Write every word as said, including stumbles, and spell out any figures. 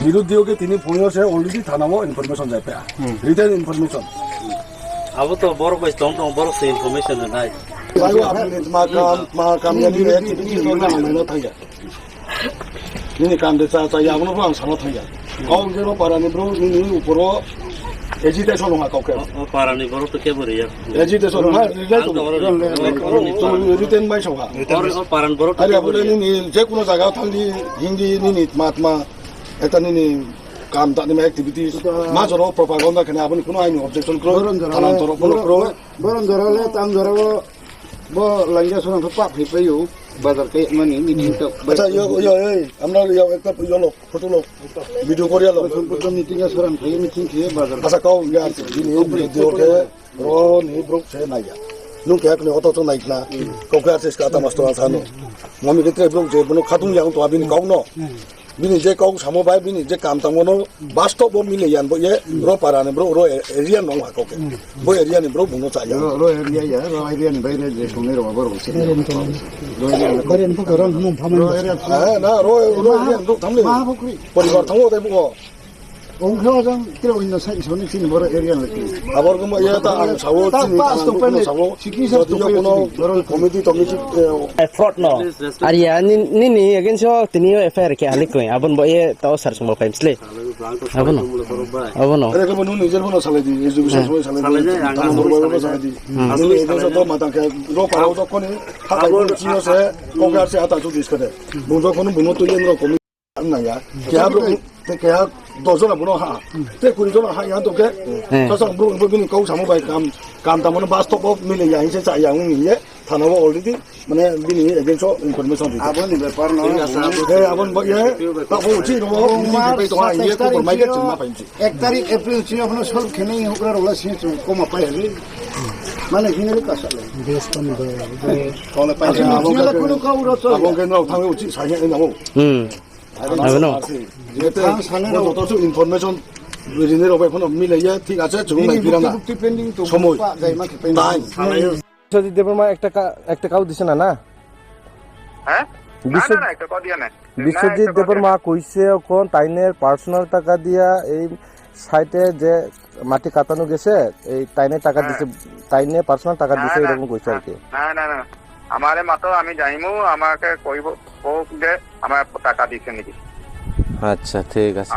Nirudyogi tini phone se already thana o information jai pha. Hmm. Written information. Abo to borok bai tong tong borok se information nai. Lagu apni ma kam, ma kam ya ni activity ni na na thang ya. Nini kam de cha cha ya, abono ang sana thang ya. Kau je ro para ni bro, nini uporo agitation ha kau ke. O para ni borok to ke bori ya. Agitation ha, ni lai to. Ang to oro ni. To written bai so ha. Oro o para ni borok to. Ari ke abole bori ya. Nini je kuno jaga thang di, Hindi nini matma, eta nini kam ta ni activities. Ma joro propaganda kene aboni kuno aini objection kro. Boron jora thanan le, toro kuno kro. Boron jora le, tang jora o. Bo langya sonang khe pah phai paio, bazar khe mani meeting tok. Acha, yo, yo, yo, amra yo ekta yo lo, photo lo, video koriya lo. Sompotto meeting a sorang phai meeting khe bazar. Acha, kau ya, bini video khe ro ni brok se naiya. Nung khe kne oto to nai khna. Kau khe artist ka ta master sa no. Mami khe tre brok je bono khatung yang to abini kau no. Bini je kok samo bai, bini je kam tangmo no, bastob bo mile yan bo ye, ro para ni bro, ro area nong ha kok. Bo area ni bro buno cha ya. Ro, ro area ya, ro area ni bai re je song ni ro ba ro se. Ro area ni. Ro area. Eh, na, ro, ro area ni bro, thamle. Poribar thango tai bo. Ong khe ojang kre oino sai soni chini boro area ni. Abor gumbo ye ta ang sawo ta chini ta ang stop gumbo ne. Sawo. Sikisa jodi yo stop kono ne. Committee, committee, eh, fraud no. Ari ya, ni, ni, ni, against yo, tini yo F I R khe halik koi. Abon bo ye, tao sar sumol kaim sle. Abon no. Abon no. Are ko nung nijer bono salai di, education bono salai di. Salai di, ang tamo bono salai di. Asli nung education salai to di. Matang khe, ro pa ro to koni, ha kai bono chino se, ko gar se ata chu dis kade. Bung to kono buno to yen ro komi na ya. Kya bro, te kya dos jona bono ha. Te kuri jona ha ya to ke. Sasang bro, bro, bini kau samo bai kam, kam tamo no bas to bo mile ya, hinse cha ya, ngi ye. Thana o already, mane, bini against o information rikha. Aboni bepar no. He, abon bo ye, ta bo uchi no, bini bai to ha, ye ko mai ke chuma pai chi. Ek tarik April chi apno solve khene hukra rola si chu koma pai hali. Mane hine ka sale. Kole pai. Abon ke no thang uchi sa ye na mo. Hmm. Abon no. Ye te, thang sane no. Joto su information rine ro bai phono mile ye, thik ache, chung nai pirana. Pending to. Somoi. Time. Biশ্বজিৎ দেববর্মা একটা কা-, একটা কাউ দিছে না, না? হ্যাঁ? না, না, বিশ্বজিৎ না, একটা কদিয়া নাই। বিশ্বজিৎ না, একটা কদিয়া দেববর্মা নাই। কইছে অখন তাইনের personal টাকা দিয়া এই site-এ যে মাটি কাটানো গেছে, এই তাইনে টাকা হ্যাঁ। দিছে, তাইনে personal টাকা না, দিছে, না, এরকম কইছে আর কি। না, না, না, না। আমারে মাতো আমি যাইমু, আমাকে কইব, কোক দে, আমার টাকা দিছে নাকি। আচ্ছা, ঠিক আছে।